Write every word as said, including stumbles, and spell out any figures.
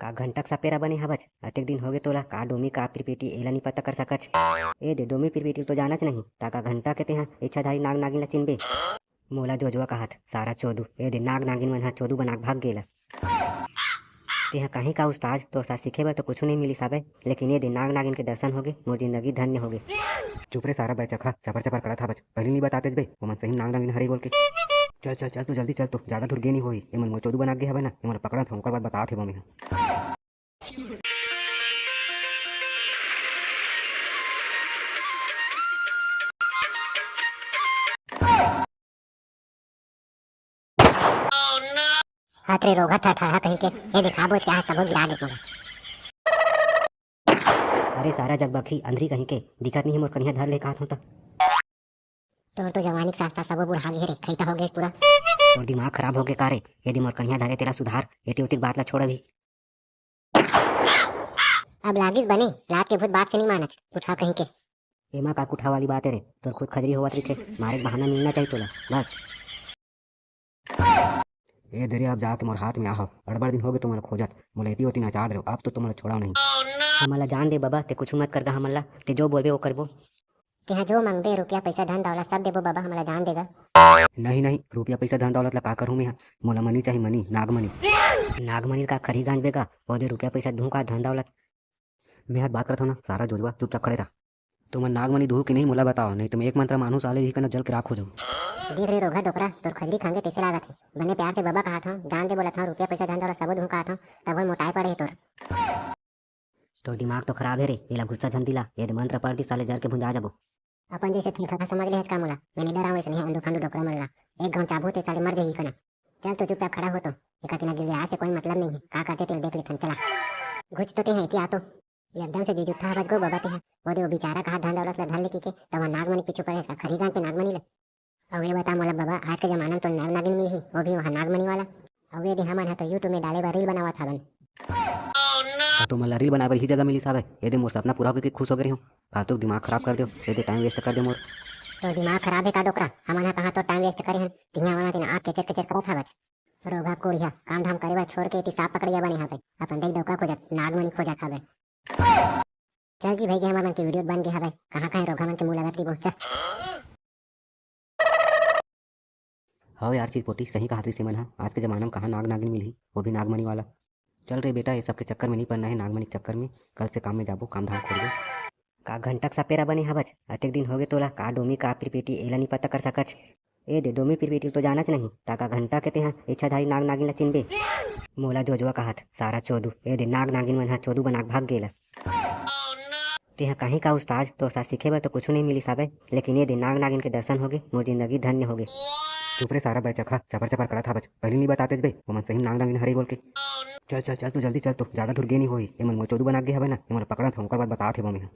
का घंटा के सपेरा बने हवच? अतेक दिन होगे तोला, का डोमी का पिरपेटी एला नी पता कर सकच? ए दे, डोमी पिरपेटी तो जानच नहीं, ता का घंटा के तेहा इच्छाधारी नाग नागिन ला चिनबे? मोला जोजवा कहत, सारा चोदू। ए दे, नाग नागिन मन ह चोदू बना के भाग गेला। तेहा कहीं का उस्ताद, तोर साथ सीखे बर तो कुछु नहीं मिलिस हावय, लेकिन ए दे, नाग नागिन के दर्शन होगे, मोर जिंदगी धन्य होगे। चुप रे सारा बैचखा, चपर चपर करत हावच। पहली नहीं बताते बे, ओमन सही नाग नागिन हरे बोल के। चल चल चल, तू जल्दी चल, तो ज्यादा दूर गे नहीं होही। एमन मोर चोदू बना गे हवय ना, एमन पकड़त हूँ, ओकर बाद बतात हे वो मेहा। हाथ रे रोगहा थरथरहा कहीं के, ये देखा बोझ के आज तभो गिरा दे तोला। अरे सारा जगबखी अंधरी कहीं के, दिखत नहीं मोर कनिहा धर ले कहत हूँ त। तोर तो जवानी के साथ साथ सबो बुढ़ा गे रे, खैता हो गए पूरा। तोर दिमाग खराब हो गए का रे? यदि मोर कनिहा धरे तेला सुधार, एती ओती बात ला छोड़ अभी। अब लागिस बने, लात के भूत बात से नहीं मानच, कुठा कहीं के। एमा का कुठा वाली बात है रे? तोर खुद खजरी होवत रहिथे, मारे के बहाना मिलना चाहिए तोला, बस। ए दे रे, अब जाके मोर हाथ में आहा। अड़बड़ दिन होगे तुमन ला खोजत, मोला एती ओती नचात रहो, अब तो तुमन ला छोड़ा नहीं। हमन ला जान दे बाबा, ते कुछ मत करगा हमन ला, ते जो बोलबे वो करबो। तेहा जो मांगबे, रुपया, पैसा, धन, दौलत, सब देबो बाबा, हमला जान देगा। नहीं, नहीं, रुपया, पैसा, धन, दौलत ला का करूँ मैं? मोला मनी चाही, मनी, नागमनी। नागमनी का खरी गांज बेगा, ओदे रुपया, पैसा दूँ का, धन, दौलत? मैं हाथ बात करत हूँ ना, सारा जोजवा, चुपचाप खड़े रह। तुमन नागमनी दूहू कि नहीं, मोला बताओ, नहीं तो मैं एक मंत्र मानहूँ, साले यही कना जल के राख हो जाऊँ। देख रे रोगहा डोकरा, तोर खजरी खांगे तैसे लागत है। बने प्यार से बाबा कहत हूँ, जान दे बोलत हूँ, रुपया, पैसा, धन, दौलत सबो दूँ कहत हूँ, तब मोटाई पड़े है तोर। तोर दिमाग तो खराब हे रे, एला गुस्सा झन दिला, यदि मंत्र पढ़ दिस साले जर के भुंजा जाबो। अपन जैसे थीथका समझ ले हस का मोला? मैं नहीं डरावं इसने अंडू फंडू डोकरा मन ला। एक घाव चाबू ते साले मर जाही कना। चल तो चुपचाप खड़ा हो तो। एकर बिना गिड़गिड़ा से कोई मतलब नहीं है। का करते तेल देख लेथन, चला। घुच तो ते है क्या तो? एकदम से दे जूठा बच गो बाबा ते है। वो दे वो बेचारा कहा धन दौलत ला धन लेके के, तब नागमनी पीछू पड़े इसका खरी गांड पे नागमनी ले। अउ ये बता मोला बबा, आज के जमाना में तो नाग नागिन मिलही, वो भी वहाँ नागमनी वाला। अउ ये दे हमन ह तो YouTube में डाले बर reel बनावत हवन। त तुमन ला reel बनाए बर ही जगह मिलिस हावय। ये दे मोर सपना पूरा होके खुश हो गए हूँ। फालतू दिमाग खराब कर दो, ये दे time waste कर दे मोर। तो दिमाग खराब है का डोकरा? हमन ह कहाँ तो time waste करे हन? तिहिया वाला दिन आँख केचर केचर करत हवच। रोगहा कोढ़िया, काम धाम करे बर छोड़ के एती सांप पकड़िया बने हवय। अपन देख डोकरा खोजत, नागमनी खोजत हवय। चल जी भाई, के हमर मन के video बन गे हवय। कहाँ कहाँ रोगहा मन के मुँह लगत रहिबो, चल। हव यार चिरपोटी, सही कहात रिस एमन ह। आज के जमाना में कहाँ नाग नागिन मिलही, वो भी नागमनी वाला। चल रे बेटा, ये सब के चक्कर में नहीं पड़ना है, नागमनी के चक्कर में। कल से काम में जाबो, काम धाम खोजबो। का घंटा के सपेरा बने हवच? अतेक दिन होगे तोला, का डोमी का पिरपेटी एला नहीं पता कर सकच? ए दे, डोमी पिरपेटी तो जानच नहीं, ता का घंटा के तेहा इच्छाधारी नाग नागिन ला चिनबे? मोला जोजवा कहत, सारा चोदू। ए दे, नाग नागिन मन हा चोदू बना के भाग गेला। तेहा कहीं का उस्ताद, तोर साथ सीखे बर तो कुछु नहीं मिलिस हावय, लेकिन ये दे नाग नागिन के दर्शन होगे, मोर जिंदगी धन्य होगे। चुप रे सारा बैचखा, चपर चपर करत हावच। पहली नहीं बताते बे, ओमन सही नाग नागिन हरे बोल के। चल चल चल, तू जल्दी चल, तो ज्यादा दूर गे नहीं होही। एमन मोर चोदू बना गे हवय ना, एमन पकड़त हूँ, ओकर बाद बतात हे वो मेहा।